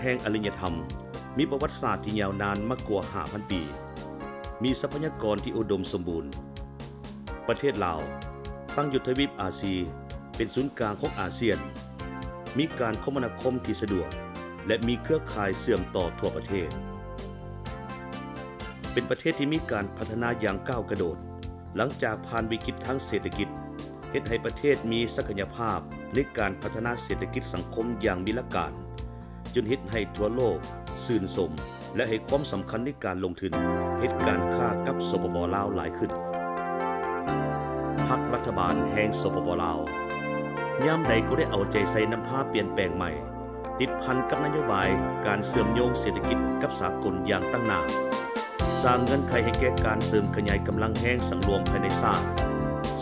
ແຫ່ງອາລິຍະທຳ ມີປະຫວັດສາດທີ່ຍາວນານມາກວ່າຫ້າພັນປີ, ມີຊັບພະຍາກອນທີ່ອຸດົມສົມບູນ. ປະເທດລາວ ຕັ້ງຢູ່ທະວີບອາຊີ ເປັນສູນກາງຂອງອາຊຽນ, ມີການຄົມມະນາຄົມທີ່ສະດວກ ແລະ ມີເຄືອຂ່າຍເຊື່ອມຕໍ່ທົ່ວປະເທດ. ເປັນປະເທດທີ່ມີການພັດທະນາຢ່າງກ້າວກະໂດດ, ຫຼັງຈາກຜ່ານວິກິດທາງເສດຖະກິດ, ເຮັດໃຫ້ປະເທດມີສັກກະຍະພາບໃນການພັດທະນາເສດຖະກິດສັງຄົມຢ່າງມີຫຼັກການ, ຈົນເຮັດໃຫ້ທົ່ວໂລກຊື່ນຊົມ ແລະ ໃຫ້ຄວາມສຳຄັນໃນການລົງທຶນເຮັດການຄ້າກັບ ສປປ ລາວ ຫຼາຍຂຶ້ນ. ພັກລັດຖະບານແຫ່ງ ສປປ ລາວ ຍາມໃດກໍໄດ້ເອົາໃຈໃສ່ນຳພາປ່ຽນແປງໃໝ່, ຕິດພັນກັບນະໂຍບາຍການເຊື່ອມໂຍງເສດຖະກິດກັບສາກົນຢ່າງຕັ້ງໜ້າ, ສ້າງເງື່ອນໄຂໃຫ້ແກ່ການເສີມຂະຫຍາຍກຳລັງແຮງສັງລວມພາຍໃນຊາດ,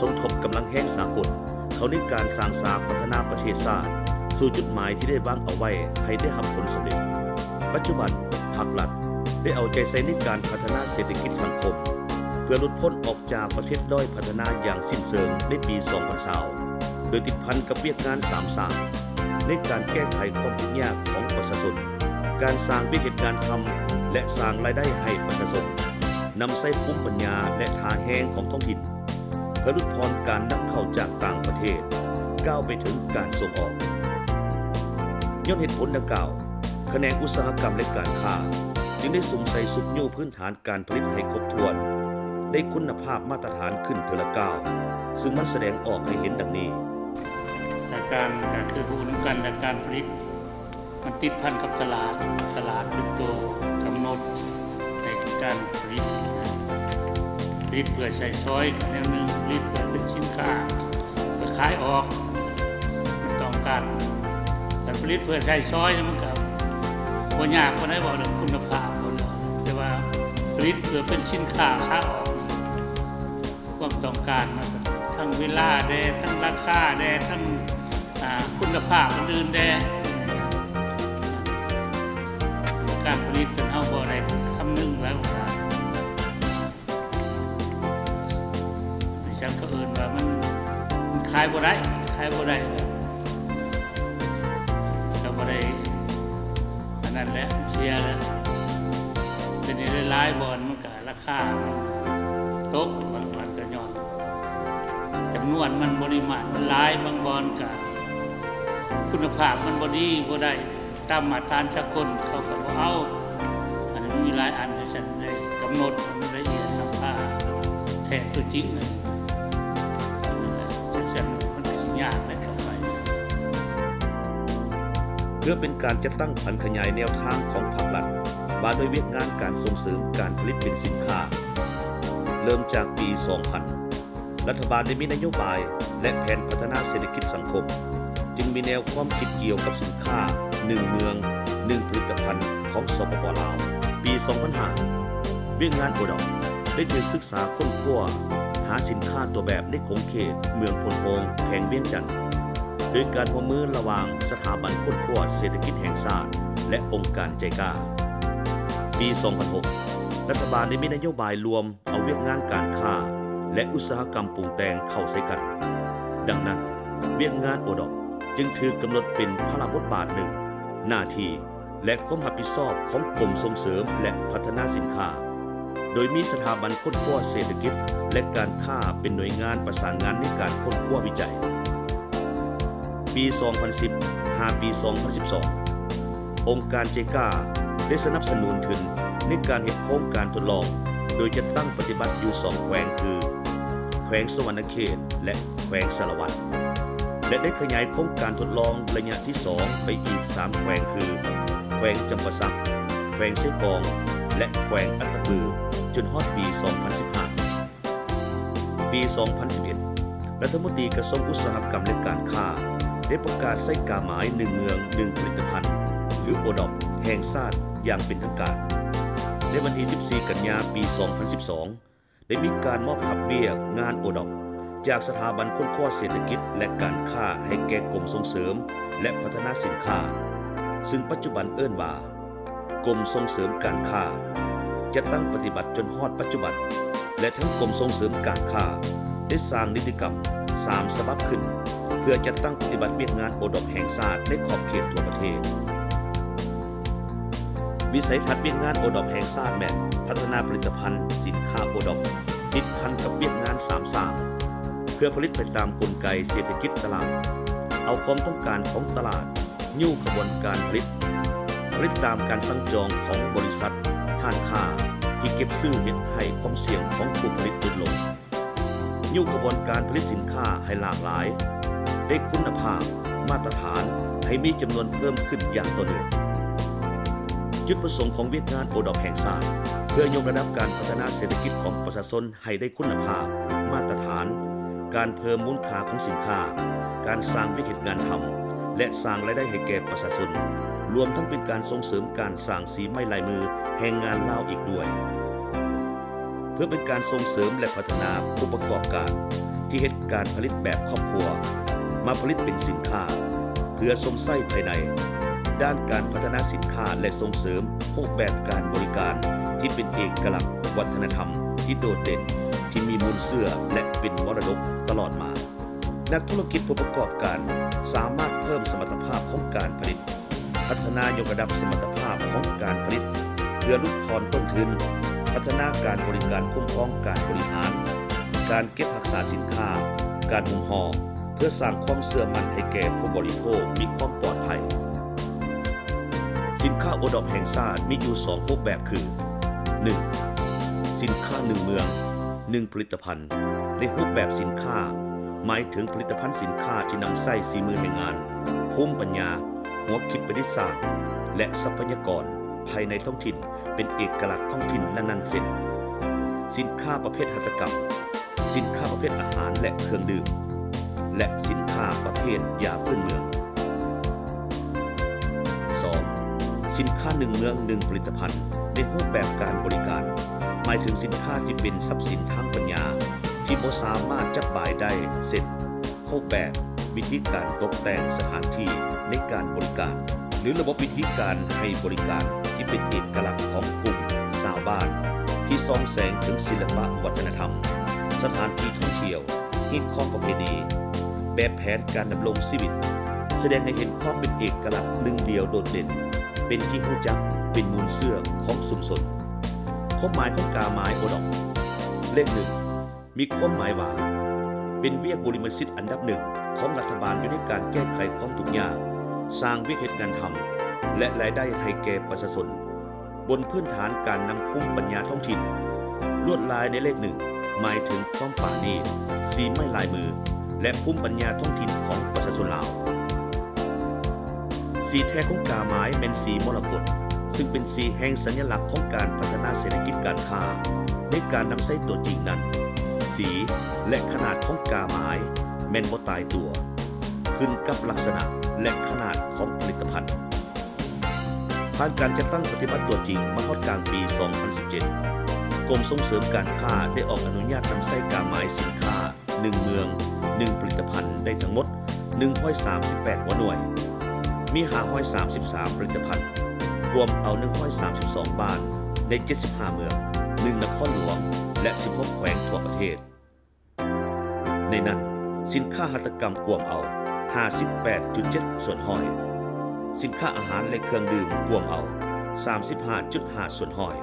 ສົມທົບກຳລັງແຮງສາກົນເຂົ້າໃນການສ້າງສາພັດທະນາປະເທດຊາດ ສູ່ຈຸດໝາຍທີ່ໄດ້ວາງເອົາໄວ້ໃຫ້ໄດ້ຮັບຜົນສຳເລັດ. ປັດຈຸບັນ, ພາກລັດໄດ້ເອົາໃຈໃສ່ໃນການພັດທະນາເສດຖະກິດສັງຄົມ ເພື່ອຫຼຸດພົ້ນອອກຈາກປະເທດດ້ອຍພັດທະນາຢ່າງສິ້ນເຊີງໃນປີສອງພັນຊາວ ໂດຍຕິດພັນກັບວຽກງານສາມສ້າງ ໃນການແກ້ໄຂຄວາມທຸກຍາກຂອງປະຊາຊົນ, ການສ້າງວຽກເຮັດງານທຳ ແລະ ສ້າງລາຍໄດ້ໃຫ້ປະຊາຊົນ, ນຳໃຊ້ພູມປັນຍາ ແລະ ທ່າແຮງຂອງທ້ອງຖິ່ນ ເພື່ອຫຼຸດຜ່ອນການນຳເຂົ້າຈາກຕ່າງປະເທດ, ກ້າວໄປເຖິງການສົ່ງອອກ. ຍ້ອນເຫດຜົນດັ່ງກ່າວ, ຂະແໜງອຸດສາຫະກຳ ແລະ ການຄ້າ ຈຶ່ງໄດ້ສຸມໃສ່ຊຸກຍູ້ພື້ນຖານການຜະລິດໃຫ້ຄົບຖ້ວນ, ໄດ້ຄຸນນະພາບມາດຕະຖານຂຶ້ນເທື່ອລະກ້າວ, ຊຶ່ງມັນສະແດງອອກໃຫ້ເຫັນດັ່ງນີ້. ແລະ ການ ກໍຄືຮູ້ນຳກັນ ແລະ ການຜະລິດ ມັນຕິດພັນກັບຕະຫຼາດ, ຕະຫຼາດເປັນໂຕກຳນົດໃຫ້ການຜະລິດ. ຜະລິດເພື່ອໃຊ້ສອຍກໍແນວໜຶ່ງ, ຜະລິດເພື່ອເປັນສິນຄ້າເພື່ອຂາຍອອກ, ມັນຕ້ອງການ. ແຕ່ຜະລິດເພື່ອໃຊ້ສອຍນີ້ ມັນກໍບໍ່ຍາກປານໃດ, ເວົ້າເລື່ອງຄຸນນະພາບພຸ້ນແຫຼະ, ແຕ່ວ່າຜະລິດເພື່ອເປັນສິນຄ້າຂາຍອອກນີ້ ຄວາມຕ້ອງການມັນກໍທັງເວລາແດ່, ທັງລາຄາແດ່, ທັງ ອ່າ ຄຸນນະພາບອື່ນໆແດ່. ການຜະລິດເຮົາບໍ່ໄດ້ຄຳນຶງແລ້ວວ່າ ອີຫຍັງເຂົາເອີ້ນວ່າ ມັນ ມັນຂາຍບໍ່ໄດ້, ຂາຍບໍ່ໄດ້ ກໍບໍ່ໄດ້ ອັນນັ້ນແຫຼະ, ເສຍແລ້ວ. ເປັນຢູ່ຫຼາຍໆບ່ອນ ມັນກໍລາຄາມັນຕົກ, ບາງບ່ອນກໍຍ້ອນຈຳນວນມັນ ປະລິມານມັນຫຼາຍ, ບາງບ່ອນກໍຄຸນນະພາບມັນບໍ່ດີ, ບໍ່ໄດ້ຕາມມາດຕະຖານສາກົນ ເຂົາກໍບໍ່ເອົາ. ອັນນີ້ມັນມີຫຼາຍອັນ ທີ່ຊັ້ນໄດ້ກຳນົດໃຫ້ມັນລະອຽດນຳພາແທ້ຕົວຈິງ. ອັນນີ້ ຈັ່ງຊັ້ນມັນກໍຊິຍາກແຫຼະຕໍ່ໄປ. ເພື່ອເປັນການຈັດຕັ້ງຜັນຂະຫຍາຍແນວທາງຂອງພາກລັດ ວ່າດ້ວຍວຽກງານການສົ່ງເສີມການຜະລິດເປັນສິນຄ້າ. ເລີ່ມຈາກປີສອງພັນ ລັດຖະບານໄດ້ມີນະໂຍບາຍ ແລະ ແຜນພັດທະນາເສດຖະກິດສັງຄົມ ຈຶ່ງມີແນວຄວາມຄິດກ່ຽວກັບສິນຄ້າໜຶ່ງເມືອງ ໜຶ່ງຜະລິດຕະພັນຂອງ ສປປ ລາວ. ປີສອງພັນຫ້າ ວຽກງານ ໂອດອບ ໄດ້ຖືກສຶກສາຄົ້ນຄວ້າຫາສິນຄ້າຕົວແບບໃນຂົງເຂດເມືອງໂພນໂຮງ ແຂວງວຽງຈັນ ໂດຍການຮ່ວມມືລະຫວ່າງສະຖາບັນຄົ້ນຄວ້າເສດຖະກິດແຫ່ງຊາດ ແລະ ອົງການໄຈກາ. ປີສອງພັນຫົກ ລັດຖະບານໄດ້ມີນະໂຍບາຍລວມເອົາວຽກງານການຄ້າ ແລະ ອຸດສາຫະກຳປຸງແຕ່ງເຂົ້າໃສ່ກັນ. ດັ່ງນັ້ນ, ວຽກງານ ໂອດອບ ຈຶ່ງຖືກກຳນົດເປັນພາລະບົດບາດໜຶ່ງ, ໜ້າທີ່ ແລະ ຄວາມຮັບຜິດຊອບຂອງກົມສົ່ງເສີມ ແລະ ພັດທະນາສິນຄ້າ, ໂດຍມີສະຖາບັນຄົ້ນຄວ້າເສດຖະກິດ ແລະ ການຄ້າເປັນໜ່ວຍງານປະສານງານໃນການຄົ້ນຄວ້າວິໄຈ. ປີສອງພັນສິບ ຫາປີສອງພັນສິບສອງ ອົງການໄຈກາໄດ້ສະໜັບສະໜູນທຶນໃນການເຮັດໂຄງການທົດລອງ ໂດຍຈັດຕັ້ງປະຕິບັດຢູ່ສອງແຂວງຄື ແຂວງສະຫວັນນະເຂດ ແລະ ແຂວງສາລະວັນ ແລະ ໄດ້ຂະຫຍາຍໂຄງການທົດລອງໄລຍະທີສອງໄປອີກສາມແຂວງຄື ແຂວງຈຳປາສັກ, ແຂວງເຊກອງ ແລະ ແຂວງອັດຕະປື ຈົນຮອດປີສອງພັນສິບຫ້າ. ປີສອງພັນສິບເອັດ ລັດຖະມົນຕີກະຊວງອຸດສາຫະກຳ ແລະ ການຄ້າ ໄດ້ປະກາດໃຊ້ກາໝາຍໜຶ່ງເມືອງໜຶ່ງຜະລິດຕະພັນ ຫຼື ໂອດອບ ແຫ່ງຊາດຢ່າງເປັນທາງການ. ໃນວັນທີສິບສີ່ ກັນຍາ ປີສອງພັນສິບສອງ ໄດ້ມີການມອບຮັບວຽກງານ ໂອດອບ ຈາກສະຖາບັນຄົ້ນຄວ້າເສດຖະກິດ ແລະ ການຄ້າ ໃຫ້ແກ່ກົມສົ່ງເສີມ ແລະ ພັດທະນາສິນຄ້າ ຊຶ່ງປັດຈຸບັນເອີ້ນວ່າ ກົມສົ່ງເສີມການຄ້າ ຈັດຕັ້ງປະຕິບັດຈົນຮອດປັດຈຸບັນ ແລະ ທັງກົມສົ່ງເສີມການຄ້າ ໄດ້ສ້າງນິຕິກຳສາມສະບັບຂຶ້ນ ເພື່ອຈັດຕັ້ງປະຕິບັດວຽກງານ ໂອດອບ ແຫ່ງຊາດໃນຂອບເຂດທົ່ວປະເທດ. ວິໄສທັດວຽກງານໂອດອບແຫ່ງຊາດແມ່ນພັດທະນາຜະລິດຕະພັນສິນຄ້າໂອດອບ ຕິດພັນກັບວຽກງານສາມສ້າງ ເພື່ອຜະລິດໄປຕາມກົນໄກເສດຖະກິດຕະຫຼາດ, ເອົາຄວາມຕ້ອງການຂອງຕະຫຼາດ, ຍູ້ຂະບວນການຜະລິດ, ຜະລິດຕາມການສັ່ງຈອງຂອງບໍລິສັດ, ຮ້ານຄ້າທີ່ເກັບຊື້ ເຮັດໃຫ້ຄວາມສ່ຽງຂອງຜູ້ຜະລິດຫຼຸດລົງ. ຍູ້ຂະບວນການຜະລິດສິນຄ້າໃຫ້ຫຼາກຫຼາຍ, ໄດ້ຄຸນນະພາບ, ມາດຕະຖານ, ໃຫ້ມີຈຳນວນເພີ່ມຂຶ້ນຢ່າງຕໍ່ເນື່ອງ. ຈຸດປະສົງຂອງວຽກງານໂອດອບແຫ່ງຊາດ ເພື່ອຍົກລະດັບການພັດທະນາເສດຖະກິດຂອງປະຊາຊົນໃຫ້ໄດ້ຄຸນນະພາບ, ມາດຕະຖານ, ການເພີ່ມມູນຄ່າຂອງສິນຄ້າ, ການສ້າງວຽກເຮັດງານທຳ ແລະ ສ້າງລາຍໄດ້ໃຫ້ແກ່ປະຊາຊົນ, ລວມທັງເປັນການສົ່ງເສີມການສ້າງສີໄມ້ລາຍມືແຮງງານລາວອີກດ້ວຍ. ເພື່ອເປັນການສົ່ງເສີມ ແລະ ພັດທະນາຜູ້ປະກອບການທີ່ເຮັດການຜະລິດແບບຄອບຄົວ ມາຜະລິດເປັນສິນຄ້າເພື່ອຊົມໃຊ້ພາຍໃນ, ດ້ານການພັດທະນາສິນຄ້າ ແລະ ສົ່ງເສີມຮູບແບບການບໍລິການທີ່ເປັນເອກະລັກວັດທະນະທຳທີ່ໂດດເດັ່ນ, ທີ່ມີມູນເຊື້ອ ແລະ ເປັນມໍລະດົກຕະຫຼອດມາ. ນັກທຸລະກິດຜູ້ປະກອບການສາມາດເພີ່ມສະມັດຕະພາບຂອງການຜະລິດ, ພັດທະນາຍົກລະດັບສະມັດຕະພາບຂອງການຜະລິດເພື່ອຫຼຸດຜ່ອນຕົ້ນທຶນ, ພັດທະນາການບໍລິການຄຸ້ມຄອງການບໍລິຫານ, ການເກັບຮັກສາສິນຄ້າ, ການຫຸມຫໍ່ ເພື່ອສ້າງຄວາມເຊື່ອໝັ້ນໃຫ້ແກ່ຜູ້ບໍລິໂພກມີຄວາມປອດໄພ. ສິນຄ້າໂອດອບແຫ່ງຊາດມີຢູ່ສອງຮູບແບບຄື ໜຶ່ງ ສິນຄ້າໜຶ່ງເມືອງ ໜຶ່ງຜະລິດຕະພັນ ໃນຮູບແບບສິນຄ້າ ໝາຍເຖິງຜະລິດຕະພັນສິນຄ້າທີ່ນຳໃຊ້ສີມືແຮງງານ, ພູມປັນຍາ, ຫົວຄິດປະດິດສ້າງ ແລະ ຊັບພະຍາກອນພາຍໃນທ້ອງຖິ່ນເປັນເອກະລັກທ້ອງຖິ່ນນັ້ນໆ ເຊັ່ນ ສິນຄ້າປະເພດຫັດຖະກຳ, ສິນຄ້າປະເພດອາຫານ ແລະ ເຄື່ອງດື່ມ ແລະ ສິນຄ້າປະເພດຢາພື້ນເມືອງ. ສອງ ສິນຄ້າໜຶ່ງເມືອງ ໜຶ່ງຜະລິດຕະພັນ ໃນຮູບແບບການບໍລິການ ໝາຍເຖິງສິນຄ້າທີ່ເປັນຊັບສິນທາງປັນຍາທີ່ບໍ່ສາມາດຈັບບາຍໄດ້ ເຊັ່ນ ຮູບແບບ, ວິທີການຕົກແຕ່ງສະຖານທີ່ໃນການບໍລິການ ຫຼື ລະບົບວິທີການໃຫ້ບໍລິການທີ່ເປັນເອກະລັກຂອງກຸ່ມຊາວບ້ານ ທີ່ສ່ອງແສງເຖິງສິລະປະວັດທະນະທຳ, ສະຖານທີ່ທ່ອງທ່ຽວ, ຮີດຄອງປະເພນີ, ແບບແຜນການດຳລົງຊີວິດ ສະແດງໃຫ້ເຫັນຄວາມເປັນເອກະລັກໜຶ່ງດຽວໂດດເດັ່ນ, ເປັນທີ່ຮູ້ຈັກ, ເປັນມູນເຊື້ອຂອງຊຸມຊົນ. ຄວາມໝາຍຂອງກາໝາຍໂອດອບ ເລກໜຶ່ງ ມີຄວາມໝາຍວ່າ ເປັນວຽກບຸລິມະສິດອັນດັບໜຶ່ງຂອງລັດຖະບານຢູ່ໃນການແກ້ໄຂຄວາມທຸກຍາກ, ສ້າງວຽກເຮັດງານທຳ ແລະ ລາຍໄດ້ໃຫ້ແກ່ປະຊາຊົນ ບົນພື້ນຖານການນຳພູມປັນຍາທ້ອງຖິ່ນ. ລວດລາຍໃນເລກໜຶ່ງ ໝາຍເຖິງຄວາມປານີດ, ສີໄມ້ລາຍມື ແລະ ພູມປັນຍາທ້ອງຖິ່ນຂອງປະຊາຊົນລາວ. ສີແທ້ຂອງກາໝາຍແມ່ນສີມໍລະກົດ, ຊຶ່ງເປັນສີແຫ່ງສັນຍະລັກຂອງການພັດທະນາເສດຖະກິດການຄ້າ. ໃນການນຳໃຊ້ຕົວຈິງນັ້ນ, ສີ ແລະ ຂະໜາດຂອງກາໝາຍແມ່ນບໍ່ຕາຍຕົວ, ຂຶ້ນກັບລັກສະນະ ແລະ ຂະໜາດຂອງຜະລິດຕະພັນ. ຜ່ານການຈັດຕັ້ງປະຕິບັດຕົວຈິງມາຮອດກາງປີສອງພັນສິບເຈັດ, ກົມສົ່ງເສີມການຄ້າໄດ້ອອກອະນຸຍາດນຳໃຊ້ກາໝາຍສິນຄ້າ ໜຶ່ງເມືອງ ໜຶ່ງຜະລິດຕະພັນ ໄດ້ທັງໝົດ ໜຶ່ງຮ້ອຍສາມສິບແປດຫົວໜ່ວຍ, ມີ ຫ້າຮ້ອຍສາມສິບສາມຜະລິດຕະພັນ, ກວມເອົາ ໜຶ່ງຮ້ອຍສາມສິບສອງບ້ານ ໃນ ເຈັດສິບຫ້າເມືອງ, ໜຶ່ງນະຄອນຫຼວງ ແລະ ສິບຫົກແຂວງທົ່ວປະເທດ. ໃນນັ້ນ, ສິນຄ້າຫັດຖະກຳກວມເອົາ ຫ້າສິບແປດຈຸດເຈັດສ່ວນຮ້ອຍ, ສິນຄ້າອາຫານ ແລະ ເຄື່ອງດື່ມກວມເອົາ ສາມສິບຫ້າຈຸດຫ້າສ່ວນຮ້ອຍ,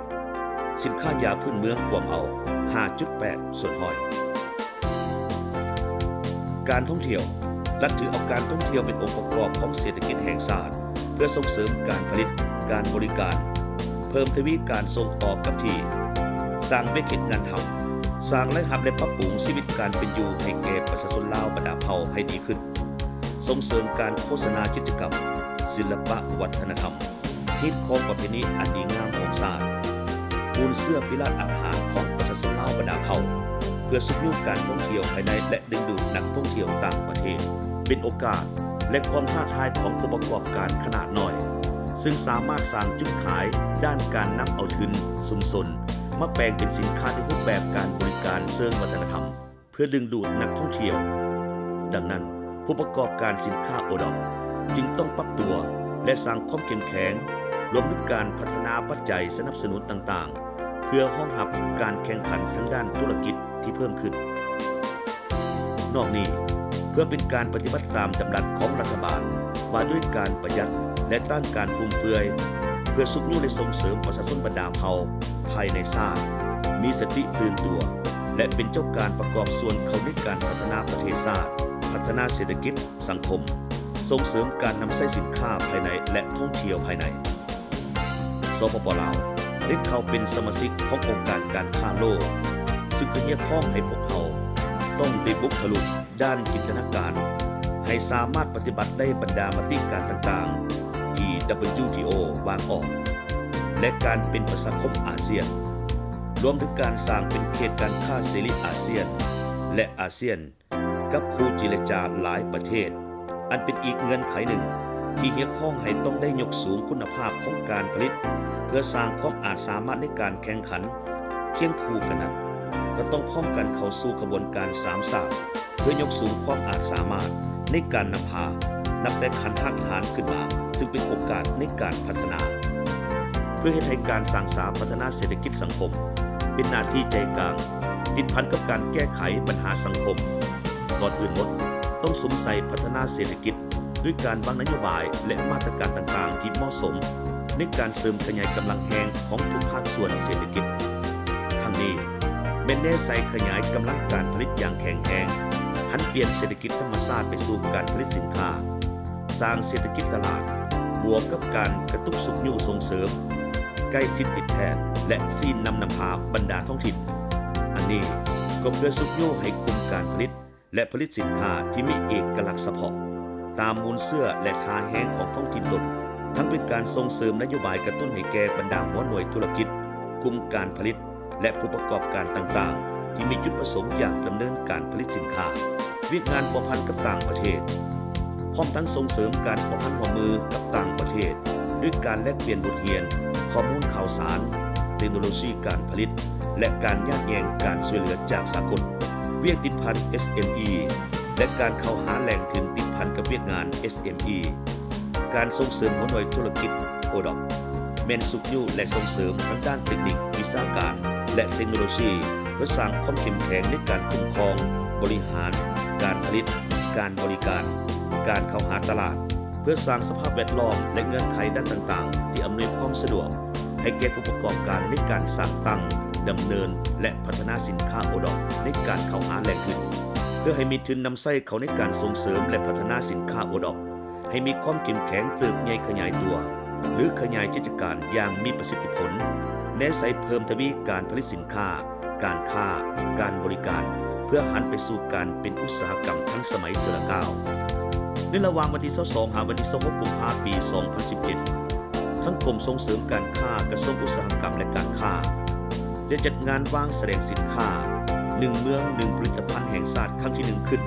ສິນຄ້າຢາພື້ນເມືອງກວມເອົາ ຫ້າຈຸດແປດສ່ວນຮ້ອຍ. ການທ່ອງທ່ຽວ. ລັດຖືເອົາການທ່ອງທ່ຽວເປັນອົງປະກອບຂອງເສດຖະກິດແຫ່ງຊາດ ເພື່ອສົ່ງເສີມການຜະລິດ, ການບໍລິການ, ເພີ່ມທະວີການສົ່ງອອກກັບທີ່, ສ້າງວຽກເຮັດງານທຳ, ສ້າງລາຍຮັບ ແລະ ປັບປຸງຊີວິດການເປັນຢູ່ໃຫ້ແກ່ປະຊາຊົນລາວບັນດາເຜົ່າໃຫ້ດີຂຶ້ນ, ສົ່ງເສີມການໂຄສະນາກິດຈະກຳ, ສິລະປະວັດທະນະທຳ, ຮີດຄອງປະເພນີອັນດີງາມຂອງຊາດ, ມູນເຊື້ອພິລາດອາຫານຂອງປະຊາຊົນລາວບັນດາເຜົ່າ, ເພື່ອຊຸກຍູ້ການທ່ອງທ່ຽວພາຍໃນ ແລະ ດຶງດູດນັກທ່ອງທ່ຽວຕ່າງປະເທດ. ເປັນໂອກາດ ແລະ ຄວາມທ້າທາຍຂອງຜູ້ປະກອບການຂະໜາດນ້ອຍ, ຊຶ່ງສາມາດສ້າງຈຸດຂາຍດ້ານການນຳເອົາທຶນຊຸມຊົນ ມາແປງເປັນສິນຄ້າໃນຮູບແບບການບໍລິການເຊີງວັດທະນະທຳ ເພື່ອດຶງດູດນັກທ່ອງທ່ຽວ. ດັ່ງນັ້ນ, ຜູ້ປະກອບການສິນຄ້າໂອດອບຈຶ່ງຕ້ອງປັບຕົວ ແລະ ສ້າງຄວາມເຂັ້ມແຂງ, ລວມທັງການພັດທະນາປັດໄຈສະໜັບສະໜູນຕ່າງໆ ເພື່ອຮອງຮັບການແຂ່ງຂັນທາງດ້ານທຸລະກິດທີ່ເພີ່ມຂຶ້ນ. ນອກນີ້, ເພື່ອເປັນການປະຕິບັດຕາມດຳລັດຂອງລັດຖະບານວ່າດ້ວຍການປະຢັດ ແລະ ຕ້ານການຟຸມເຟືອຍ, ເພື່ອຊຸກຍູ້ ແລະ ສົ່ງເສີມປະຊາຊົນບັນດາເຜົ່າພາຍໃນຊາດ ມີສະຕິຕື່ນຕົວ ແລະ ເປັນເຈົ້າການປະກອບສ່ວນເຂົ້າໃນການພັດທະນາປະເທດຊາດ, ພັດທະນາເສດຖະກິດ, ສັງຄົມ, ສົ່ງເສີມການນຳໃຊ້ສິນຄ້າພາຍໃນ ແລະ ທ່ອງທ່ຽວພາຍໃນ. ສປປ ລາວ ໄດ້ເຂົ້າເປັນສະມາຊິກຂອງອົງການການຄ້າໂລກ, ຊຶ່ງກໍຮຽກຮ້ອງໃຫ້ພວກເຮົາຕ້ອງໄດ້ບຸກທະລຸດ້ານຈິນຕະນາການ ໃຫ້ສາມາດປະຕິບັດໄດ້ບັນດາມະຕິການຕ່າງໆ ທີ່ WTO ວາງອອກ ແລະ ການເປັນປະຊາຄົມອາຊຽນ, ລວມເຖິງການສ້າງເປັນເຂດການຄ້າເສລີອາຊຽນ ແລະ ອາຊຽນ ກັບຄູ່ເຈລະຈາຫຼາຍປະເທດ, ອັນເປັນອີກເງື່ອນໄຂໜຶ່ງທີ່ຮຽກຮ້ອງໃຫ້ຕ້ອງໄດ້ຍົກສູງຄຸນນະພາບຂອງການຜະລິດ ເພື່ອສ້າງຄວາມອາດສາມາດໃນການແຂ່ງຂັນ. ຄຽງຄູ່ກັນນັ້ນ, ກໍຕ້ອງພ້ອມກັນເຂົ້າສູ່ຂະບວນການສາມຊາກ ເພື່ອຍົກສູງຄວາມອາດສາມາດໃນການນຳພາ ນັບແຕ່ຂັ້ນຮາກຖານຂຶ້ນມາ, ຊຶ່ງເປັນໂອກາດໃນການພັດທະນາ. ເພື່ອເຮັດໃຫ້ການສ້າງສາພັດທະນາເສດຖະກິດສັງຄົມ ເປັນໜ້າທີ່ໃຈກາງ ຕິດພັນກັບການແກ້ໄຂບັນຫາສັງຄົມ, ກ່ອນອື່ນໝົດ ຕ້ອງສຸມໃສ່ພັດທະນາເສດຖະກິດ ດ້ວຍການວາງນະໂຍບາຍ ແລະ ມາດຕະການຕ່າງໆທີ່ເໝາະສົມ ໃນການເສີມຂະຫຍາຍກຳລັງແຮງຂອງທຸກພາກສ່ວນເສດຖະກິດ. ທັງນີ້ ແມ່ນແນໃສ່ຂະຫຍາຍກຳລັງການຜະລິດຢ່າງແຂງແຮງ, ຫັນປ່ຽນເສດຖະກິດທຳມະຊາດໄປສູ່ການຜະລິດສິນຄ້າ, ສ້າງເສດຖະກິດຕະຫຼາດ ບວກກັບການກະຕຸກຊຸກຍູ້ສົ່ງເສີມ ໃກ້ຊິດຕິດແທດ ແລະ ຊີ້ນຳນຳພາບັນດາທ້ອງຖິ່ນ. ອັນນີ້ກໍເພື່ອຊຸກຍູ້ໃຫ້ກຸ່ມການຜະລິດ ແລະ ຜະລິດສິນຄ້າທີ່ມີເອກະລັກສະເພາະ ຕາມມູນເຊື້ອ ແລະ ທ່າແຮງຂອງທ້ອງຖິ່ນຕົນ, ທັງເປັນການສົ່ງເສີມນະໂຍບາຍກະຕຸ້ນໃຫ້ແກ່ບັນດາຫົວໜ່ວຍທຸລະກິດ, ກຸ່ມການຜະລິດ ແລະ ຜູ້ປະກອບການຕ່າງໆ ທີ່ມີຈຸດປະສົງຢາກດຳເນີນການຜະລິດສິນຄ້າ, ວຽກງານພົວພັນກັບຕ່າງປະເທດ, ພ້ອມທັງສົ່ງເສີມການພົວພັນຮ່ວມມືກັບຕ່າງປະເທດ ດ້ວຍການແລກປ່ຽນບົດຮຽນ, ຂໍ້ມູນຂ່າວສານ, ເຕັກໂນໂລຊີການຜະລິດ ແລະ ການຍາດແຍ່ງການຊ່ວຍເຫຼືອຈາກສາກົນ, ວຽກຕິດພັນ ເອສເອັມອີ ແລະ ການເຂົ້າຫາແຫຼ່ງທຶນຕິດພັນກັບວຽກງານ ເອສເອັມອີ. ການສົ່ງເສີມຫົວໜ່ວຍທຸລະກິດ ໂອດອບ ແມ່ນຊຸກຍູ້ ແລະ ສົ່ງເສີມທາງດ້ານເຕັກນິກ, ວິຊາການ ແລະ ເຕັກໂນໂລຊີ ເພື່ອສ້າງຄວາມເຂັ້ມແຂງໃນການຄຸ້ມຄອງ, ບໍລິຫານ, ການຜະລິດ, ການບໍລິການ, ການເຂົ້າຫາຕະຫຼາດ, ເພື່ອສ້າງສະພາບແວດລ້ອມ ແລະ ເງື່ອນໄຂດ້ານຕ່າງໆ ທີ່ອຳນວຍຄວາມສະດວກໃຫ້ແກ່ຜູ້ປະກອບການໃນການສ້າງຕັ້ງ, ດຳເນີນ ແລະ ພັດທະນາສິນຄ້າໂອດອບ ໃນການເຂົ້າຫາແຫຼ່ງທຶນ, ເພື່ອໃຫ້ມີທຶນນຳໃຊ້ເຂົ້າໃນການສົ່ງເສີມ ແລະ ພັດທະນາສິນຄ້າໂອດອບ ໃຫ້ມີຄວາມເຂັ້ມແຂງ, ເຕີບໃຫຍ່ຂະຫຍາຍຕົວ ຫຼື ຂະຫຍາຍກິດຈະການຢ່າງມີປະສິດທິຜົນ, ແນໃສ່ເພີ່ມທະວີການຜະລິດສິນຄ້າ, ການຄ້າ, ການບໍລິການ ເພື່ອຫັນໄປສູ່ການເປັນອຸດສາຫະກຳທັນສະໄໝເທື່ອລະກ້າວ. ໃນລະຫວ່າງວັນທີຊາວສອງ ຫາວັນທີຊາວຫົກ ກຸມພາ ປີສອງພັນສິບເຈັດ ທັງກົມສົ່ງເສີມການຄ້າ, ກະຊວງອຸດສາຫະກຳ ແລະ ການຄ້າ ໄດ້ຈັດງານວາງສະແດງສິນຄ້າ ໜຶ່ງເມືອງ ໜຶ່ງຜະລິດຕະພັນ ແຫ່ງຊາດ ຄັ້ງທີໜຶ່ງ ຂຶ້ນ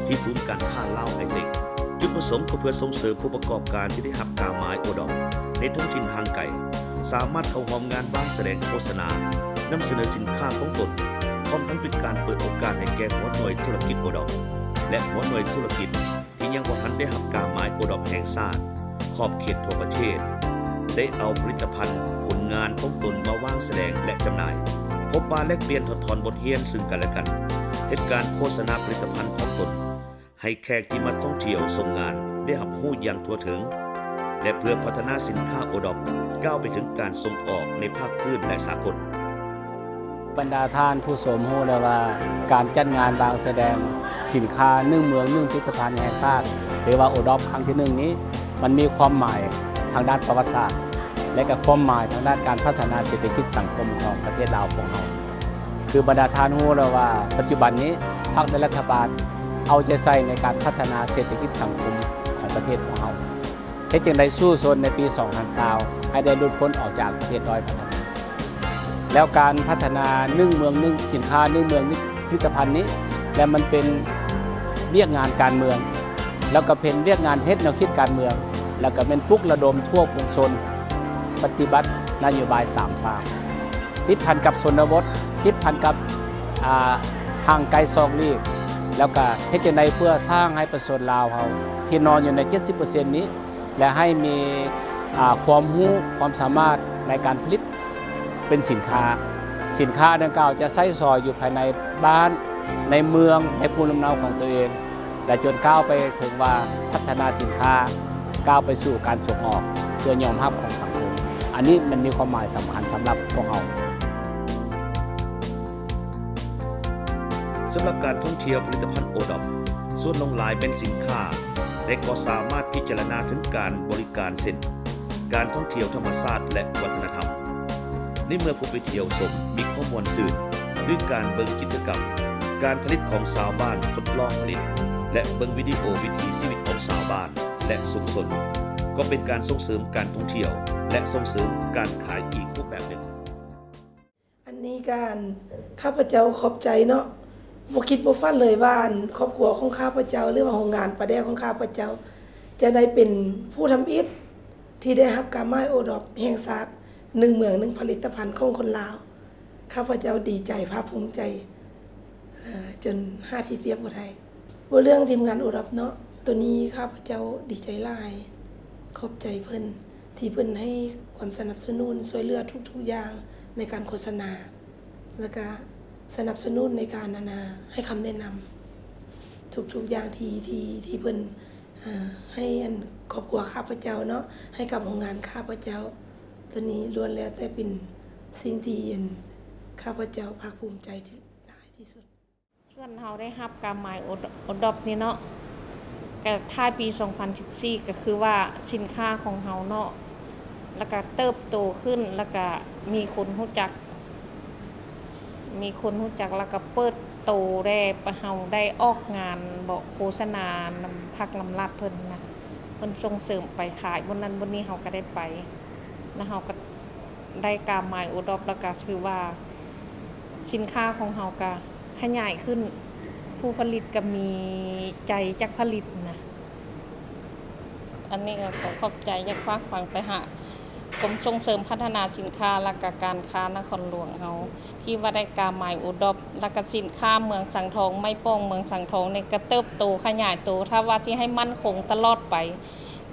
ທີ່ສູນການຄ້າລາວໄອເຕັກ. ຈຸດປະສົງກໍເພື່ອສົ່ງເສີມຜູ້ປະກອບການທີ່ໄດ້ຮັບກາໝາຍໂອດອບໃນທ້ອງຖິ່ນຫ່າງໄກ ສາມາດເຂົ້າຮ່ວມງານວາງສະແດງໂຄສະນາ ນຳສະເໜີສິນຄ້າຂອງຕົນ, ພ້ອມທັງເປັນການເປີດໂອກາດໃຫ້ແກ່ຫົວໜ່ວຍທຸລະກິດໂອດອບ ແລະ ຫົວໜ່ວຍທຸລະກິດ ທີ່ຍັງບໍ່ທັນໄດ້ຮັບກາໝາຍໂອດອບແຫ່ງຊາດຂອບເຂດທົ່ວປະເທດ ໄດ້ເອົາຜະລິດຕະພັນ, ຜົນງານຂອງຕົນມາວາງສະແດງ ແລະ ຈຳໜ່າຍ, ພົບປະແລກປ່ຽນ, ຖອດຖອນບົດຮຽນຊຶ່ງກັນ ແລະ ກັນ, ເຮັດການໂຄສະນາຜະລິດຕະພັນຂອງຕົນໃຫ້ແຂກທີ່ມາທ່ອງທ່ຽວຊົມງານໄດ້ຮັບຮູ້ຢ່າງທົ່ວເຖິງ ແລະ ເພື່ອພັດທະນາສິນຄ້າໂອດອບ ກ້າວໄປເຖິງການສົ່ງອອກໃນພາກພື້ນ ແລະ ສາກົນ. ບັນດາທ່ານຜູ້ຊົມຮູ້ແລ້ວວ່າ ການຈັດງານວາງສະແດງສິນຄ້າໜຶ່ງເມືອງໜຶ່ງຜະລິດຕະພັນແຫ່ງຊາດ ຫຼືວ່າໂອດອບຄັ້ງທີໜຶ່ງນີ້ ມັນມີຄວາມໝາຍທາງດ້ານປະຫວັດສາດ ແລະ ກໍຄວາມໝາຍທາງດ້ານການພັດທະນາເສດຖະກິດສັງຄົມຂອງປະເທດລາວພວກເຮົາ. ຄືບັນດາທ່ານຮູ້ແລ້ວວ່າ ປັດຈຸບັນນີ້ ພັກ ແລະ ລັດຖະບານເອົາໃຈໃສ່ໃນການພັດທະນາເສດຖະກິດສັງຄົມຂອງປະເທດຂອງເຮົາ. ເຮັດຈັ່ງໃດສູ້ຊົນໃນປີສອງພັນຊາວ ໃຫ້ໄດ້ຫຼຸດພົ້ນອອກຈາກປະເທດດ້ອຍພັດທະນາ. ແລ້ວການພັດທະນາໜຶ່ງເມືອງໜຶ່ງສິນຄ້າ, ໜຶ່ງເມືອງໜຶ່ງຜະລິດຕະພັນນີ້ ແລະ ມັນເປັນວຽກງານການເມືອງ, ແລ້ວກໍເປັນວຽກງານເຮັດແນວຄິດການເມືອງ, ແລ້ວກໍແມ່ນປຸກລະດົມທົ່ວປວງຊົນປະຕິບັດນະໂຍບາຍສາມສາມ ຕິດພັນກັບຊົນນະບົດ, ຕິດພັນກັບ ອ່າ ຫ່າງໄກສອກຫຼີກ, ແລ້ວກໍເຮັດຈັ່ງໃດເພື່ອສ້າງໃຫ້ປະຊາຊົນລາວເຮົາທີ່ນອນຢູ່ໃນເຈັດສິບເປີເຊັນນີ້ ແລະ ໃຫ້ມີ ອ່າ ຄວາມຮູ້ຄວາມສາມາດໃນການຜະລິດເປັນສິນຄ້າ. ສິນຄ້າດັ່ງກ່າວຈະໃຊ້ສອຍຢູ່ພາຍໃນບ້ານ, ໃນເມືອງ, ໃນພູນລຳເນົາຂອງຕົວເອງ ແລະ ຈົນກ້າວໄປເຖິງວ່າພັດທະນາສິນຄ້າ, ກ້າວໄປສູ່ການສົ່ງອອກເພື່ອຍອມຮັບຂອງສັງຄົມ. ອັນນີ້ມັນມີຄວາມໝາຍສຳຄັນສຳລັບພວກເຮົາ. ສຳລັບການທ່ອງທ່ຽວຜະລິດຕະພັນໂອດອບ ສ່ວນຫຼວງຫຼາຍແມ່ນສິນຄ້າ ແລະ ກໍສາມາດພິຈາລະນາເຖິງການບໍລິການ ເຊັ່ນ ການທ່ອງທ່ຽວທຳມະຊາດ ແລະ ວັດທະນະທຳ. ໃນເມື່ອຜູ້ໄປທ່ຽວຊົມມີຄວາມມ່ວນຊື່ນດ້ວຍການເບິ່ງກິດຈະກຳການຜະລິດຂອງຊາວບ້ານທົດລອງຜະລິດ ແລະ ເບິ່ງວິດີໂອວິຖີຊີວິດຂອງຊາວບ້ານ ແລະ ຊຸມຊົນ ກໍເປັນການສົ່ງເສີມການທ່ອງທ່ຽວ ແລະ ສົ່ງເສີມການຂາຍອີກຮູບແບບໜຶ່ງ. ອັນນີ້ກະ ອັນ ຂ້າພະເຈົ້າຂອບໃຈເນາະ, ບໍ່ຄິດບໍ່ຝັນເລີຍວ່າ ອັນ ຄອບຄົວຂອງຂ້າພະເຈົ້າ ຫຼືວ່າໂຮງງານປາແດກຂອງຂ້າພະເຈົ້າ ຈະໄດ້ເປັນຜູ້ທຳອິດທີ່ໄດ້ຮັບກາໝາຍໂອດອບແຫ່ງຊາດ ໜຶ່ງເມືອງໜຶ່ງຜະລິດຕະພັນຂອງຄົນລາວ. ຂ້າພະເຈົ້າດີໃຈພາກພູມໃຈ ເອີ ຈົນຫາທີ່ປຽບບໍ່ໄດ້. ເວົ້າເລື່ອງທີມງານໂອດອບເນາະ, ໂຕນີ້ຂ້າພະເຈົ້າດີໃຈຫຼາຍ, ຂອບໃຈເພິ່ນທີ່ເພິ່ນໃຫ້ຄວາມສະໜັບສະໜູນຊ່ວຍເຫຼືອທຸກໆຢ່າງໃນການໂຄສະນາ ແລ້ວກະສະໜັບສະໜູນໃນການ ອັນນາ ໃຫ້ຄຳແນະນຳທຸກໆຢ່າງທີ່ ທີ່ ທີ່ເພິ່ນ ເອີ ໃຫ້ ອັນ ຄອບຄົວຂ້າພະເຈົ້າເນາະ, ໃຫ້ກັບໂຮງງານຂ້າພະເຈົ້າ. ໂຕນີ້ລ້ວນແລ້ວແຕ່ເປັນສິ່ງທີ່ ອັນ ຂ້າພະເຈົ້າພາກພູມໃຈທີ່ ຫຼາຍທີ່ສຸດ. ສ່ວນເຮົາໄດ້ຮັບກາໝາຍໂອດອບນີ້ເນາະ ກະທ້າຍປີສອງພັນສິບສີ່ ກະຄືວ່າສິນຄ້າຂອງເຮົາເນາະ ລະກະເຕີບໂຕຂຶ້ນ ລະກະມີຄົນຮູ້ຈັກ ມີຄົນຮູ້ຈັກ ລະກະເປີດໂຕແດ່ ເຮົາໄດ້ອອກງານ ບອກໂຄສະນານຳພັກນຳລັດເພິ່ນນະ ເພິ່ນສົ່ງເສີມໄປຂາຍບ່ອນນັ້ນບ່ອນນີ້ ເຮົາກະໄດ້ໄປ ລະເຮົາກະ ໄດ້ກາໝາຍໂອດອບ ລະກະຖືວ່າສິນຄ້າຂອງເຮົາກະຂະຫຍາຍຂຶ້ນ, ຜູ້ຜະລິດກະມີໃຈຈັກຜະລິດນະ. ອັນນີ້ກະຂໍຂອບໃຈ ຢາກຝາກຝັງໄປຫາກົມສົ່ງເສີມພັດທະນາສິນຄ້າ ລະກະການຄ້ານະຄອນຫຼວງເຮົາ ທີ່ວ່າໄດ້ກາໝາຍໂອດອບ ລະກະສິນຄ້າເມືອງສັງທອງ ໄມ້ປ່ອງເມືອງສັງທອງນີ້ກະເຕີບໂຕຂະຫຍາຍໂຕ. ຖ້າວ່າຊິໃຫ້ໝັ້ນຄົງຕະຫຼອດໄປ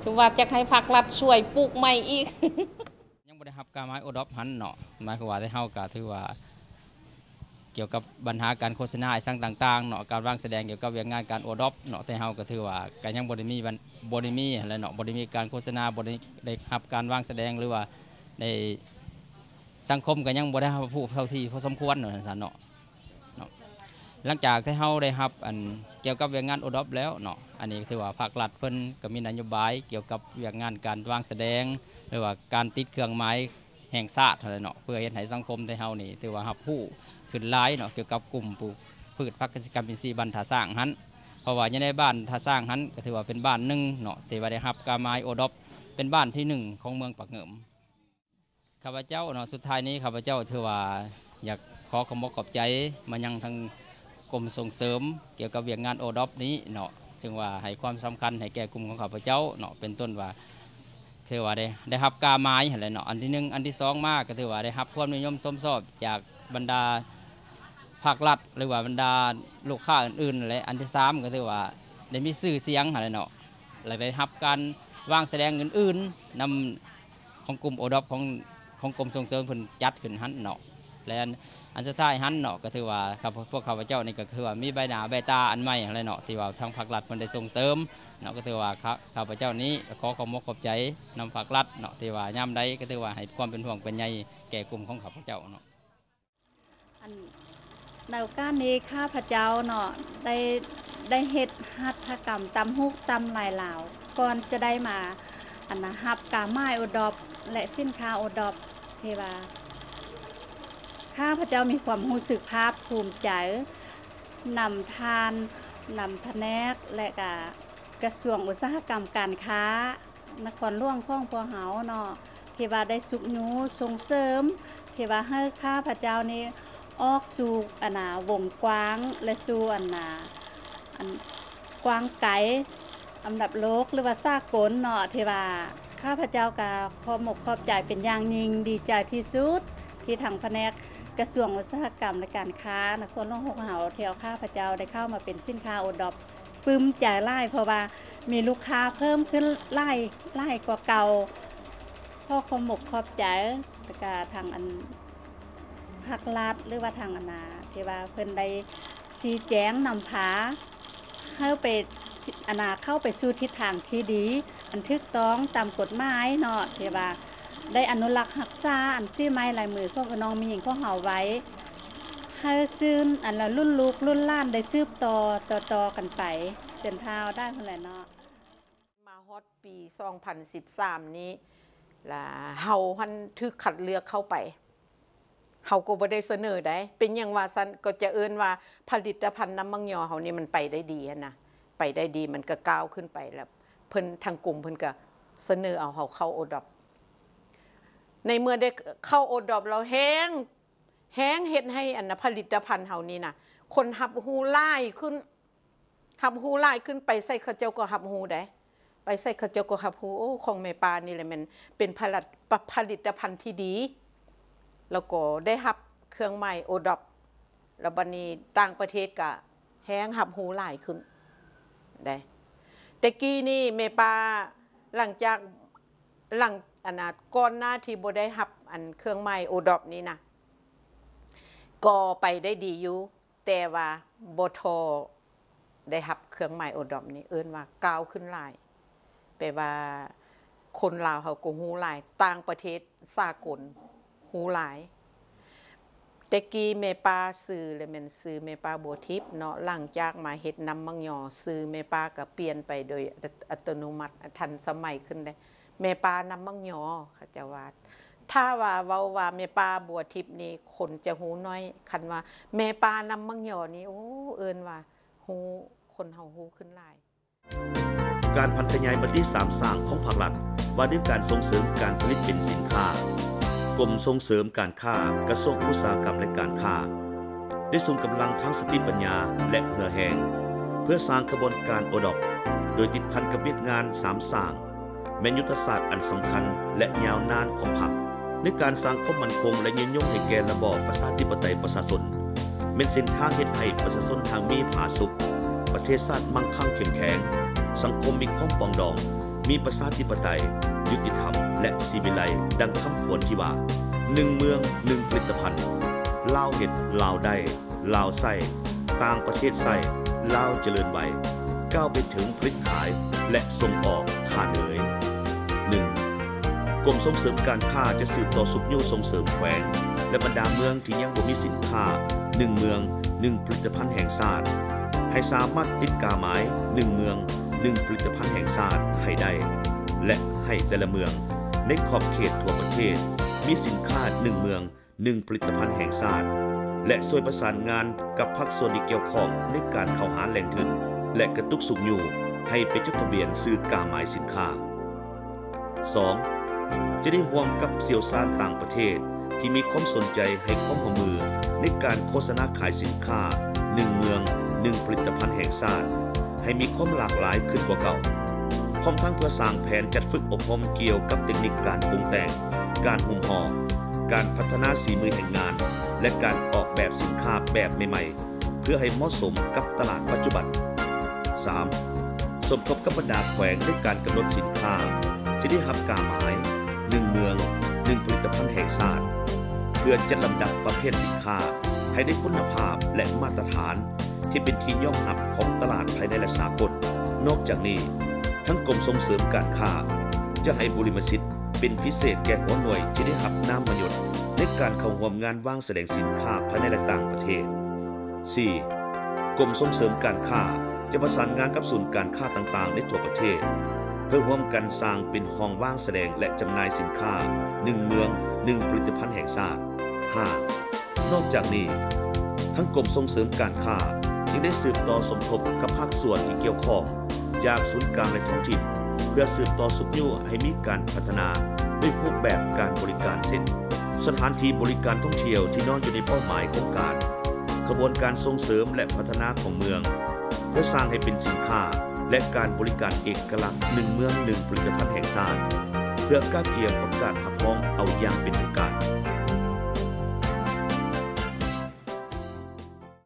ຖືວ່າຢາກໃຫ້ພາກລັດຊ່ວຍປູກໄມ້ອີກ. ຍັງບໍ່ໄດ້ຮັບກາໝາຍໂອດອບຫັ້ນເນາະ, ໝາຍຄວາມວ່າແຕ່ເຮົາກະຖືວ່າ ກ່ຽວກັບບັນຫາການໂຄສະນາອີ່ສັງຕ່າງໆເນາະ, ການວາງສະແດງກ່ຽວກັບວຽກງານການໂອດອບເນາະ, ແຕ່ເຮົາກະຖືວ່າກະຍັງບໍ່ໄດ້ມີວັນ ບໍ່ໄດ້ມີຫັ້ນແຫຼະເນາະ, ບໍ່ໄດ້ມີການໂຄສະນາ, ບໍ່ໄດ້ ໄດ້ຮັບການວາງສະແດງ ຫຼືວ່າໄດ້ ສັງຄົມກະຍັງບໍ່ໄດ້ຮັບຮູ້ເທົ່າທີ່ພໍສົມຄວນວ່າຊັ້ນເນາະ. ເນາະ ຫຼັງຈາກທີ່ເຮົາໄດ້ຮັບ ອັນ ກ່ຽວກັບວຽກງານໂອດອບແລ້ວເນາະ, ອັນນີ້ຖືວ່າພາກລັດເພິ່ນກະມີນະໂຍບາຍກ່ຽວກັບວຽກງານການວາງສະແດງ ຫຼືວ່າການຕິດເຄື່ອງໝາຍແຫ່ງຊາດຫັ້ນແຫຼະເນາະ, ເພື່ອເຮັດໃຫ້ສັງຄົມໄທເຮົານີ້ຖືວ່າຮັບຮູ້ຂຶ້ນຫຼາຍເນາະ ກ່ຽວກັບກຸ່ມປູກພືດຜັກກະສິກຳອິນຊີບ້ານທ່າຊ້າງຫັ້ນ. ເພາະວ່າຢູ່ໃນບ້ານທ່າຊ້າງຫັ້ນກະຖືວ່າເປັນບ້ານໜຶ່ງເນາະ ທີ່ວ່າໄດ້ຮັບກາໝາຍໂອດອບ ເປັນບ້ານທີໜຶ່ງຂອງເມືອງປາກເຫງິ້ມ. ຂ້າພະເຈົ້າເນາະ ສຸດທ້າຍນີ້ຂ້າພະເຈົ້າຖືວ່າຢາກຂໍຂອບອົກຂອບໃຈມາຍັງທາງກົມສົ່ງເສີມກ່ຽວກັບວຽກງານໂອດອບນີ້ເນາະ, ເຊິ່ງວ່າໃຫ້ຄວາມສຳຄັນໃຫ້ແກ່ກຸ່ມຂອງຂ້າພະເຈົ້າເນາະ, ເປັນຕົ້ນວ່າຖືວ່າໄດ້ ໄດ້ຮັບກາໝາຍຫັ້ນແຫຼະເນາະ ອັນທີໜຶ່ງ, ອັນທີສອງມາກະຖືວ່າໄດ້ຮັບຄວາມນິຍົມຊົມຊອບຈາກບັນດາພາກລັດ ຫຼືວ່າບັນດາລູກຄ້າອື່ນໆແຫຼະ, ອັນທີສາມກະຖືວ່າໄດ້ມີຊື່ສຽງຫັ້ນແຫຼະເນາະ ແລະ ໄດ້ຮັບການວາງສະແດງອື່ນໆນຳ ຂອງກຸ່ມໂອດອບ ຂອງ ຂອງກົມສົ່ງເສີມເພິ່ນຈັດຂຶ້ນຫັ້ນເນາະ. ແລະ ອັນ ອັນສຸດທ້າຍຫັ້ນເນາະ ກະຖືວ່າ ພວກຂ້າພະເຈົ້ານີ້ກະຄືວ່າມີໃບໜ້າໃບຕາອັນໃໝ່ຫັ້ນແຫຼະເນາະ ທີ່ວ່າທາງພາກລັດເພິ່ນໄດ້ສົ່ງເສີມເນາະ, ກະຖືວ່າ ຂ້າ ຂ້າພະເຈົ້ານີ້ກະຂໍຂອບອົກຂອບໃຈນຳພາກລັດເນາະ ທີ່ວ່າຍາມໃດກະຖືວ່າໃຫ້ຄວາມເປັນຫ່ວງເປັນໃຍແກ່ກຸ່ມຂອງຂ້າພະເຈົ້າເນາະ. ອັນ ໃນໂອກາດນີ້ຂ້າພະເຈົ້າເນາະ ໄດ້ ໄດ້ເຮັດຫັດຖະກຳຕຳຫູກຕຳລາຍລາວ ກ່ອນຈະໄດ້ມາ ອັນນະ ຮັບກາໝາຍໂອດອບ ແລະ ສິນຄ້າໂອດອບ ທີ່ວ່າ ຂ້າພະເຈົ້າມີຄວາມຮູ້ສຶກພາກພູມໃຈ ນຳທ່ານ ນຳພະແນກ ແລະ ກະ ກະຊວງອຸດສາຫະກຳການຄ້ານະຄອນຫຼວງຂອງພວກເຮົາເນາະ ທີ່ວ່າໄດ້ຊຸກຍູ້ສົ່ງເສີມ ທີ່ວ່າໃຫ້ຂ້າພະເຈົ້ານີ້ອອກສູ່ ອັນນາ ວົງກວ້າງ ແລະ ສູ່ ອັນນາ ອັນກວ້າງໄກ ອັນດັບໂລກ ຫຼືວ່າສາກົນເນາະ ທີ່ວ່າຂ້າພະເຈົ້າກະຂອບອົກຂອບໃຈເປັນຢ່າງຍິ່ງ ດີໃຈທີ່ສຸດ ທີ່ທາງພະແນກກະຊວງອຸດສາຫະກຳ ແລະ ການຄ້ານະຄອນຫຼວງຂອງເຮົາ ທີ່ເອົາຂ້າພະເຈົ້າໄດ້ເຂົ້າມາເປັນສິນຄ້າໂອດອບ ປຶ້ມໃຈຫຼາຍ ເພາະວ່າມີລູກຄ້າເພີ່ມຂຶ້ນຫຼາຍ ຫຼາຍກວ່າເກົ່າ. ຂໍຂອບອົກຂອບໃຈ ແລ້ວກະທາງອັນ ພາກລັດ ຫຼືວ່າທາງອັນນາ ທີ່ວ່າເພິ່ນໄດ້ຊີ້ແຈງນຳພາ ໃຫ້ໄປ ອັນນາ ເຂົ້າໄປສູ່ທິດທາງທີ່ດີ ອັນຖືກຕ້ອງຕາມກົດໝາຍເນາະ ທີ່ວ່າ ໄດ້ອະນຸລັກຮັກສາອັນສີໄມ້ລາຍມືຂອງນ້ອງແມ່ຍິງຂອງເຮົາໄວ້ ໃຫ້ຊື່ນອັນລະລຸ້ນລູກລຸ້ນຫຼານໄດ້ສືບຕໍ່ ຕໍ່ໆກັນໄປ. ເຊີນທ້າວ ໄດ້ພຸ້ນແຫຼະເນາະ. ມາຮອດປີສອງພັນສິບສາມນີ້ລະ ເຮົາຫັ້ນຖືກຄັດເລືອກເຂົ້າໄປ ເຮົາກໍບໍ່ໄດ້ສະເໜີໃດ. ເປັນຫຍັງວ່າຊັ້ນ? ກໍຈະເອີ້ນວ່າຜະລິດຕະພັນນ້ຳໝາກຍໍເຮົານີ້ມັນໄປໄດ້ດີຫັ້ນນະ ໄປໄດ້ດີ ມັນກໍກ້າວຂຶ້ນໄປ ແລ້ວເພິ່ນ ທາງກົມເພິ່ນກໍສະເໜີເອົາເຮົາເຂົ້າໂອດອບ. ໃນເມື່ອໄດ້ເຂົ້າໂອດອບແລ້ວ ແຮງ ແຮງເຮັດໃຫ້ອັນນະ ຜະລິດຕະພັນເຮົານີ້ນະ ຄົນຮັບຮູ້ຫຼາຍຂຶ້ນ ຮັບຮູ້ຫຼາຍຂຶ້ນ. ໄປໃສເຂົາເຈົ້າກໍຮັບຮູ້ໃດ ໄປໃສເຂົາເຈົ້າກໍຮັບຮູ້ ໂອ້ ຂອງແມ່ປ້ານີ້ແຫຼະແມ່ນເປັນຜະລັດ ຜະລິດຕະພັນທີ່ດີ ແລ້ວກໍໄດ້ຮັບເຄື່ອງໝາຍໂອດອບ ແລ້ວບັດນີ້ຕ່າງປະເທດກະແຮງຮັບຮູ້ຫຼາຍຂຶ້ນໃດ. ແຕ່ກີ້ນີ້ແມ່ປ້າ ຫຼັງຈາກ ຫຼັງ ອັນນະ ກ່ອນໜ້າທີ່ບໍ່ໄດ້ຮັບອັນເຄື່ອງໝາຍໂອດອບນີ້ນະ ກໍໄປໄດ້ດີຢູ່ ແຕ່ວ່າບໍ່ທໍ່ໄດ້ຮັບເຄື່ອງໝາຍໂອດອບນີ້ ເອີ້ນວ່າກ້າວຂຶ້ນຫຼາຍ ແປວ່າຄົນລາວເຮົາກໍຮູ້ຫຼາຍ ຕ່າງປະເທດສາກົນຮູ້ຫຼາຍ. ແຕ່ກີ້ແມ່ປ້າຊື່ລະແມ່ນຊື່ແມ່ປ້າບົວທິບເນາະ ຫຼັງຈາກມາເຮັດນ້ຳໝາກຍໍ ຊື່ແມ່ປ້າກໍປ່ຽນໄປໂດຍອັດຕະໂນມັດ ທັນສະໄໝຂຶ້ນເດ້ ແມ່ປ້ານ້ຳໝາກຍໍ ເຂົາເຈົ້າວ່າ. ຖ້າວ່າເວົ້າວ່າແມ່ປ້າບົວທິບນີ້ ຄົນຈະຮູ້ໜ້ອຍ ຄັນວ່າແມ່ປ້ານ້ຳໝາກຍໍນີ້ ໂອ້ ເອີ້ນວ່າຮູ້ ຄົນເຮົາຮູ້ຂຶ້ນຫຼາຍ. ການຜັນຂະຫຍາຍມະຕິສາມສ້າງຂອງພາກລັດ ວ່າດ້ວຍການສົ່ງເສີມການຜະລິດເປັນສິນຄ້າ. ກົມສົ່ງເສີມການຄ້າ ກະຊວງອຸດສາຫະກຳ ແລະ ການຄ້າ ໄດ້ສຸມກຳລັງທາງສະຕິປັນຍາ ແລະ ເຫື່ອແຮງ ເພື່ອສ້າງຂະບວນການໂອດອບ ໂດຍຕິດພັນກັບວຽກງານສາມສ້າງ ແມ່ນຍຸດທະສາດອັນສຳຄັນ ແລະ ຍາວນານຂອງພັກ ໃນການສ້າງຄວາມໝັ້ນຄົງ ແລະ ຍືນຍົງໃຫ້ແກ່ລະບອບປະຊາທິປະໄຕປະຊາຊົນ, ແມ່ນເສັ້ນທາງເຮັດໃຫ້ປະຊາຊົນຮັ່ງມີຜາສຸກ, ປະເທດຊາດມັ່ງຄັ່ງເຂັ້ມແຂງ, ສັງຄົມມີຄວາມປອງດອງ, ມີປະຊາທິປະໄຕ, ຍຸຕິທຳ ແລະ ສີວິໄລ, ດັ່ງຄຳຂວັນທີ່ວ່າ ໜຶ່ງເມືອງ ໜຶ່ງຜະລິດຕະພັນ, ລາວເຮັດ, ລາວໄດ້. ລາວໃຊ້, ຕ່າງປະເທດໃຊ້, ລາວຈະເລີນໄວ, ກ້າວໄປເຖິງຜະລິດຂາຍ ແລະ ສົ່ງອອກ. ທ່ານເອີຍ, ໜຶ່ງ ກົມສົ່ງເສີມການຄ້າຈະສືບຕໍ່ຊຸກຍູ້ສົ່ງເສີມແຂວງ ແລະ ບັນດາເມືອງທີ່ຍັງບໍ່ມີສິນຄ້າ ໜຶ່ງເມືອງ ໜຶ່ງຜະລິດຕະພັນແຫ່ງຊາດ ໃຫ້ສາມາດຕິດກາໝາຍ ໜຶ່ງເມືອງ ໜຶ່ງຜະລິດຕະພັນແຫ່ງຊາດ ໃຫ້ໄດ້ ແລະ ໃຫ້ແຕ່ລະເມືອງໃນຂອບເຂດທົ່ວປະເທດ ມີສິນຄ້າ ໜຶ່ງເມືອງ ໜຶ່ງຜະລິດຕະພັນແຫ່ງຊາດ ແລະ ຊ່ວຍປະສານງານກັບພາກສ່ວນທີ່ກ່ຽວຂ້ອງໃນການເຂົ້າຫາແຫຼ່ງທຶນ ແລະ ກະຕຸກຊຸກຍູ້ໃຫ້ໄປຈົດທະບຽນຊື່ກາໝາຍສິນຄ້າ. ສອງ ຈະໄດ້ຮ່ວມກັບຊ່ຽວຊານຕ່າງປະເທດທີ່ມີຄວາມສົນໃຈໃຫ້ຄວາມຮ່ວມມືໃນການໂຄສະນາຂາຍສິນຄ້າ ໜຶ່ງເມືອງ ໜຶ່ງຜະລິດຕະພັນແຫ່ງຊາດ ໃຫ້ມີຄວາມຫຼາກຫຼາຍຂຶ້ນກວ່າເກົ່າ, ພ້ອມທັງເພື່ອສ້າງແຜນຈັດຝຶກອົບຮົມກ່ຽວກັບເຕັກນິກການປຸງແຕ່ງ, ການຫຸ້ມຫໍ່, ການພັດທະນາສີມືແຮງງານ ແລະ ການອອກແບບສິນຄ້າແບບໃໝ່ໆ ເພື່ອໃຫ້ເໝາະສົມກັບຕະຫຼາດປັດຈຸບັນ. ສາມ ສົມທົບກັບບັນດາແຂວງໃນການກຳນົດສິນຄ້າທີ່ໄດ້ຮັບກາໝາຍ ໜຶ່ງເມືອງ ໜຶ່ງຜະລິດຕະພັນແຫ່ງຊາດ ເພື່ອຈັດລຳດັບປະເພດສິນຄ້າ ໃຫ້ໄດ້ຄຸນນະພາບ ແລະ ມາດຕະຖານທີ່ເປັນທີ່ຍອມຮັບຂອງຕະຫຼາດພາຍໃນ ແລະ ສາກົນ. ນອກຈາກນີ້, ທາງກົມສົ່ງເສີມການຄ້າຈະໃຫ້ບຸລິມະສິດເປັນພິເສດແກ່ຫົວໜ່ວຍທີ່ໄດ້ຮັບນາມມະຍົດໃນການເຂົ້າຮ່ວມງານວາງສະແດງສິນຄ້າພາຍໃນ ແລະ ຕ່າງປະເທດ. ສີ່ ກົມສົ່ງເສີມການຄ້າຈະປະສານງານກັບສູນການຄ້າຕ່າງໆໃນທົ່ວປະເທດ ເພື່ອຮ່ວມກັນສ້າງເປັນຫ້ອງວາງສະແດງ ແລະ ຈຳໜ່າຍສິນຄ້າ ໜຶ່ງເມືອງ ໜຶ່ງຜະລິດຕະພັນແຫ່ງຊາດ. ຫ້າ ນອກຈາກນີ້, ທາງກົມສົ່ງເສີມການຄ້າຍັງໄດ້ສືບຕໍ່ສົມທົບກັບພາກສ່ວນທີ່ກ່ຽວຂ້ອງຈາກສູນກາງ ແລະ ທ້ອງຖິ່ນ ເພື່ອສືບຕໍ່ຊຸກຍູ້ໃຫ້ມີການພັດທະນາດ້ວຍຮູບແບບການບໍລິການ ເຊັ່ນ ສະຖານທີ່ບໍລິການທ່ອງທ່ຽວທີ່ນອນຢູ່ໃນເປົ້າໝາຍໂຄງການ, ຂະບວນການສົ່ງເສີມ ແລະ ພັດທະນາຂອງເມືອງ ເພື່ອສ້າງໃຫ້ເປັນສິນຄ້າ ແລະ ການບໍລິການເອກະລັກ ໜຶ່ງເມືອງ ໜຶ່ງຜະລິດຕະພັນແຫ່ງຊາດ ເພື່ອກະກຽມປະກາດຮັບຮອງເອົາຢ່າງເປັນທາງການ.